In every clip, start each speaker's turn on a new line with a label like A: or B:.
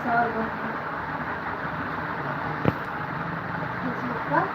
A: Sir Facebook पर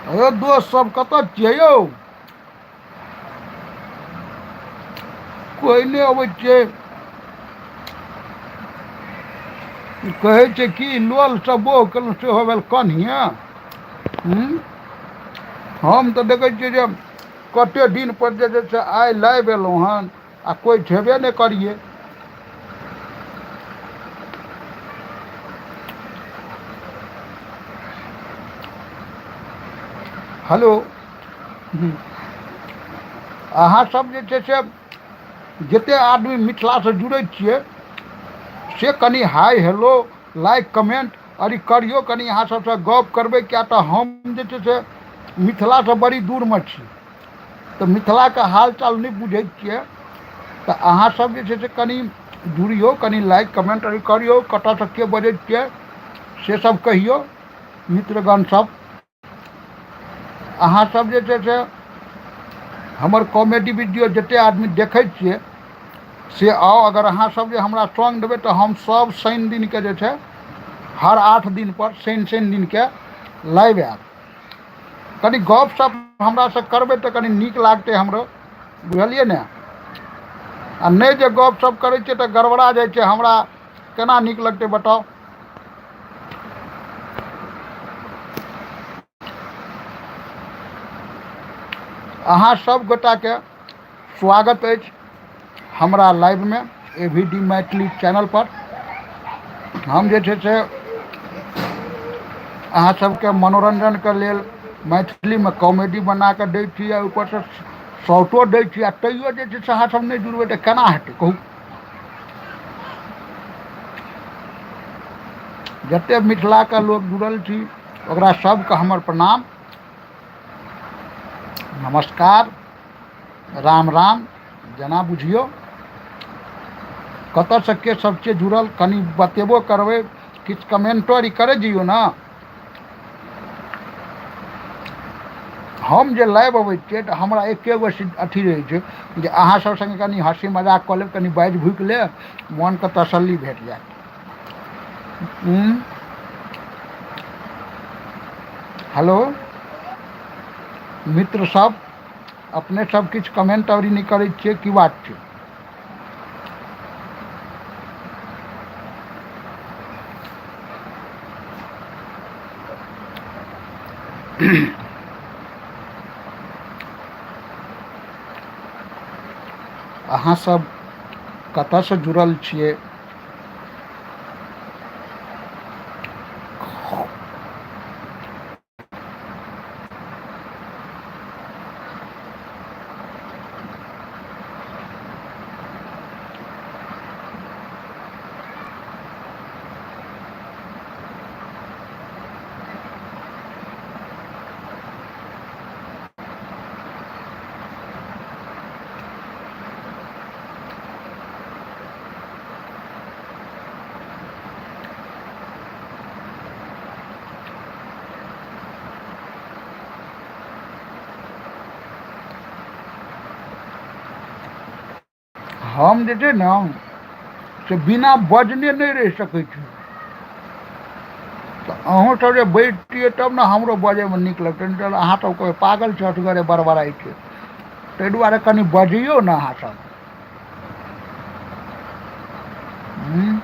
B: अरे दोस्त सब कतऽ छियै यौ? कोइ नहि अबै छै। कहै छै कि लोल सब बोह केलहुँ सेहो भेल कन्हिया। हम तऽ देखै छियै जे कते दिन पर जे छै से आइ लाइव एलहुँ हन आ कोइ छेबे नहि करियै। हेलो, अहाँ सब जे छै से जते आदमी मिथिलासँ जुड़ै छियै से कनि हाय हेलो लाइक कमेंट अरे करियौ, कनि अहाँ सबसँ गप करबै, किया तऽ हम जे छै से मिथिलासँ बड़ी दूरमे छी तऽ मिथिलाके हाल चाल नहि बुझै छियै। तऽ अहाँ सब जे छै से कनि जुड़ियौ, कनि लाइक कमेंट अरे करियौ, कतऽसँ के बजै छियै से सब कहियौ। मित्रगण सब, अहाँ सब जे छै से हमर कॉमेडी वीडियो जते आदमी देखै छियै से आउ, अगर अहाँ सब जे हमरा सङ्ग देबै तऽ हम सब शनि दिनके जे छै हर 8 दिन पर शनि शनि दिनके लाइव आयब। कनि गप सप हमरासँ करबै तऽ कनि नीक लागतै हमरो, बुझलियै ने? आ नहि जे गप सप करै छियै तऽ गड़बड़ा जाइ छै, हमरा केना नीक लगतै बताउ? अहाँ सब गोटाके स्वागत अछि हमरा लाइवमे A V D Maithili channel पर। हम जे छै से अहाँ सबके मनोरञ्जनके लेल मैथिलीमे कॉमेडी बना कऽ दै छी आ ऊपरसँ शॉर्टो दै छी, आ तैयो जे छै से अहाँ सब नहि जुड़बै तऽ केना हेतै कहू? जते मिथिलाके लोक जुड़ल छी ओकरा सबके हमर प्रणाम, नमस्कार, राम राम, जेना बुझियौ। कतऽसँ के सब छियै जुड़ल कनि बतेबो करबै, किछु कमेंटो आर करै जइयौ ने। हम जे लाइव अबै छियै तऽ हमरा एके गो अथी रहै छै जे अहाँ सब सङ्गे कनि हँसी मजाक कऽ लेब, कनि बाजि भुकि लेब, मोनके तसल्ली भेट जायत। हेलो मित्र सब, अपने सब किछु कमेंट अवरी नहि करै छियै, की बात छै? अहाँ सब कतऽसँ जुड़ल छियै? हम जे छै ने से बिना बजने नहि रहि सकै छी। तऽ अहूँ सब जे बजितियै तब ने हमरो बजैमे नीक लगतै, नहि तऽ अहाँ सब कहबै पागल छै असगरे बड़बड़ाइ छै। ताहि दुआरे कनि बजियौ ने अहाँ सब। हूँ।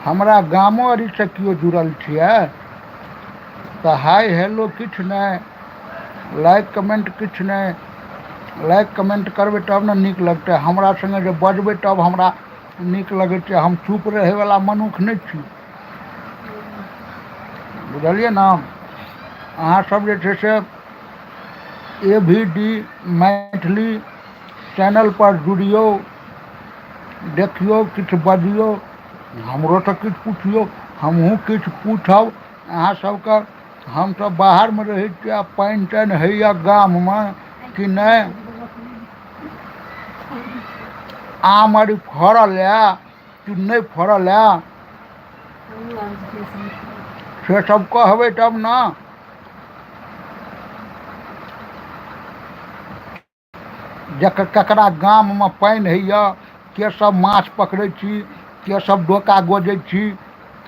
B: हमरा गामो आरीसँ केओ जुड़ल छियै तऽ हाय हेलो किछु नहि, लाइक कमेंट किछु नहि। लाइक कमेंट करबै तब ने नीक लगतै, हमरा सङ्गे जे बजबै तब हमरा नीक लगै छै। हम चुप रहैवला मनुख नहि छी, बुझलियै ने। अहाँ सब जे छै से ए भी डी मैथिली चैनल पर जुड़ियौ, देखियौ, किछु बजियौ, हमरोसँ किछु पुछियौ, हमहूँ किछु पूछब अहाँ सबके। हमसब बाहरमे रहै छियै, आ पानि तानि होइए गाममे कि नहि? आम आर फड़ल यए कि नहि फड़ल यए, से सब कहबै तब ने। जकर ककरा गाममे पानि होइए, के सब माछ पकड़ै छी, के सब डोका गोजै छी,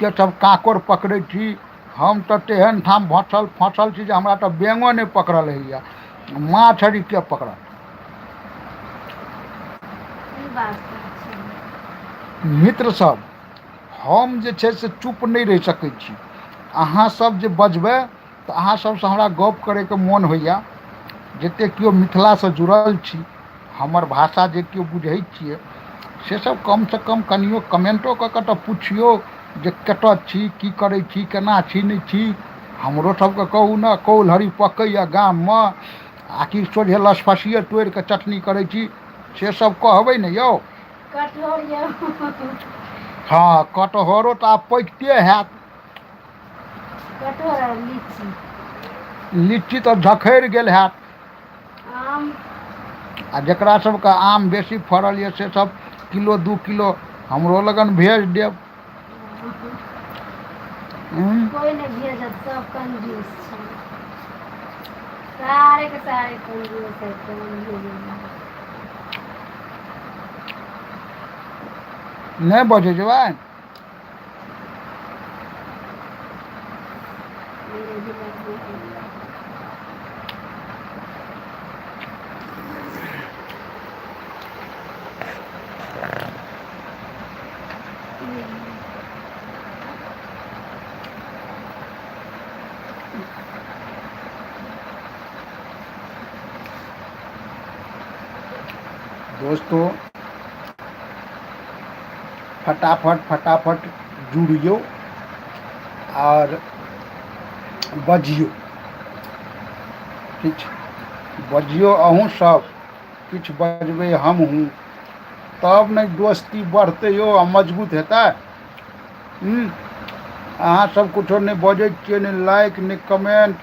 B: के सब काँकोड़ पकड़ै छी। हम तऽ तेहन ठाम भसल फँसल छी जे हमरा तऽ बेंगो नहि पकड़ल होइए, माछ आर के पकड़त। मित्र सब, हम जे छै से चुप नहि रहि सकै छी। अहाँ सब जे बजबै तऽ अहाँ सबसँ हमरा गप करैके मोन होइए। जतेक केओ मिथिलासँ जुड़ल छी, हमर भाषा जे केओ बुझै छियै, से सब कमसँ कम कनियो कमेंटो कऽ कऽ तऽ पुछियौ जे कतऽ छी, की करै छी, केना छी, नहि छी। हमरो सबके कहू ने, कौल्हरी पकैए गाममे आ कि सोझे लसफसिए तोड़ि कऽ चटनी करै छी, से सब कहबै ने यौ।
A: कटहर यौ।
B: हँ, कटहरो तऽ आब पकिते हैत।
A: कटहर आ लीची।
B: लीची तऽ झखड़ि गेल हैत।
A: आम।
B: आ जकरा सबके आम बेसी फड़ल यऽ से सब किलो 2 किलो हमरो लगन भेज देब।
A: कोइ नहि भेजत, सब कंजूस छै, सारे के सारे कंजूस है, कोन भेजेगा।
B: नहि बजै जेबै। दोस्तों, फटाफट फटाफट जुड़ियौ आओर बजियौ, किछु बजियौ अहूँ सब, किछु बजबै हमहूँ, तब ने दोस्ती बढ़तै यौ आ मजबूत हेतै। अहाँ सब किछो नहि बजै छियै, नहि लाइक नहि कमेंट,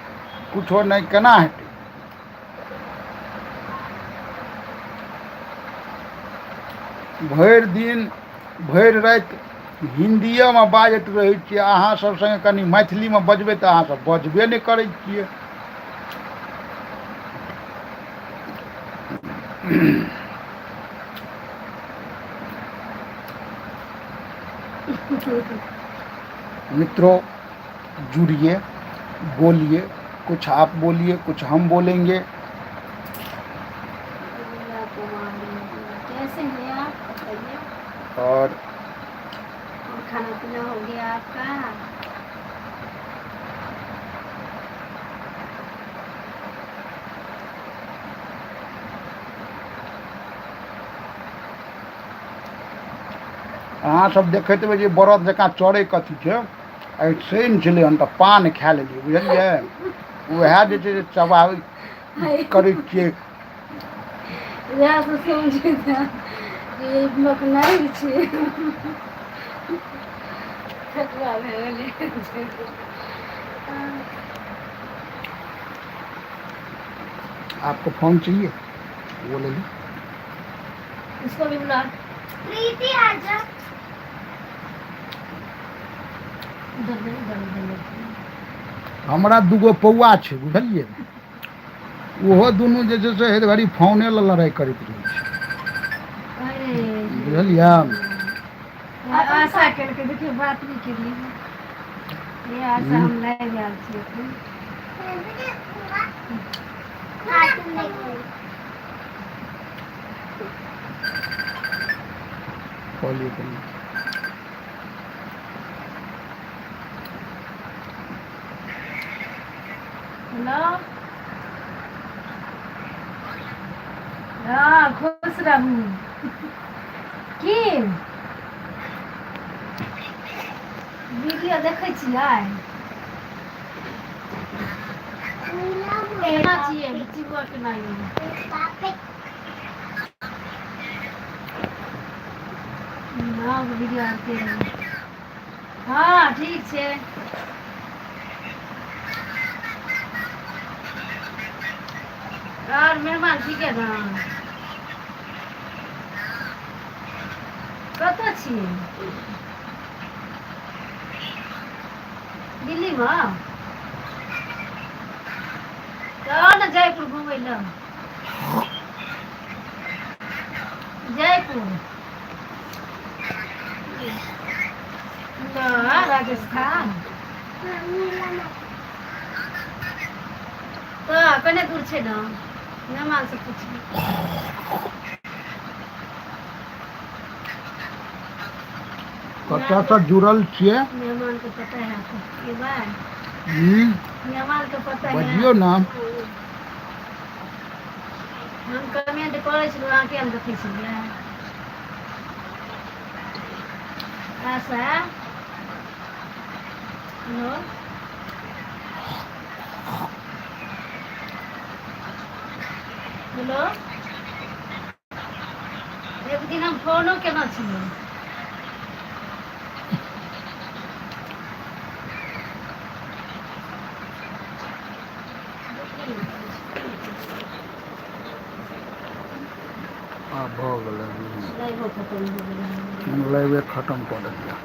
B: किछो नहि, केना हेतै? भरि दिन भरि राति हिन्दिएमे बाजैत रहै छियै, अहाँ सब सङ्गे कनि मैथिलीमे बजबै तऽ अहाँ सब बजबे नहि करै छियै। मित्रों, जुड़िए, बोलिए, कुछ आप बोलिए, कुछ हम बोलेंगे।
A: कैसे हैं आप, बताइए।
B: और
A: खाना पीना हो गया आपका?
B: अहाँ सब देखैत हेबै जे बरद जकाँ चरै कथी छै। आइ शनि छलै हन तऽ पान खा लेलियै, बुझलियै? उएह जे छै से चबाबै करै छियै।
A: इएह सब समझै मकनाइ छै, ठकुआ भए गेलै।
B: आपको फोन चाहिए, वो ले ली।
A: उसको भी बुला।
C: प्रीति आजा।
B: हमरा दूगो पौआ छै, बुझलियै? ओहो दुनू जे छै से हर घड़ी फोने लए लड़ाइ करैत रहै छै, बुझलियै?
A: आशा केलकै, देखियौ बात नहि केलियै। ये आशा, हम लाइव आयल छी एखन।
C: कार्टून देखबै।
B: कहलियै कनि।
A: हेलो, हँ, खुश रहू। की वीडियो देखै छियै? केना छियै बुच्ची बौआ, केना यौ? हँ, वीडियो आबिते रहै। हँ, ठीक छै। आओर मेहमान ठीक है ने? कतऽ छियै? दिल्लीमे? तऽ आउ ने जयपुर घुमै लए, जयपुर तऽ राजस्थान। तऽ कने दूर छै ने। मेहमान से पुछियौ।
B: कतऽसँ जुड़ल छियै?
A: मेहमानके पता है के बाय। मेहमानके पता है।
B: बजियौ ने।
A: हम कमेंट करै छलहुँ, अहाँ किया नहि देखै छलियै? आशा, हेलो। हेलो। एक दिन हम फोनो केने छलियै।
B: आब भऽ गेलै।
A: लाइवो खतम हो गेलै।
B: लाइवे खतम कऽ देलियै।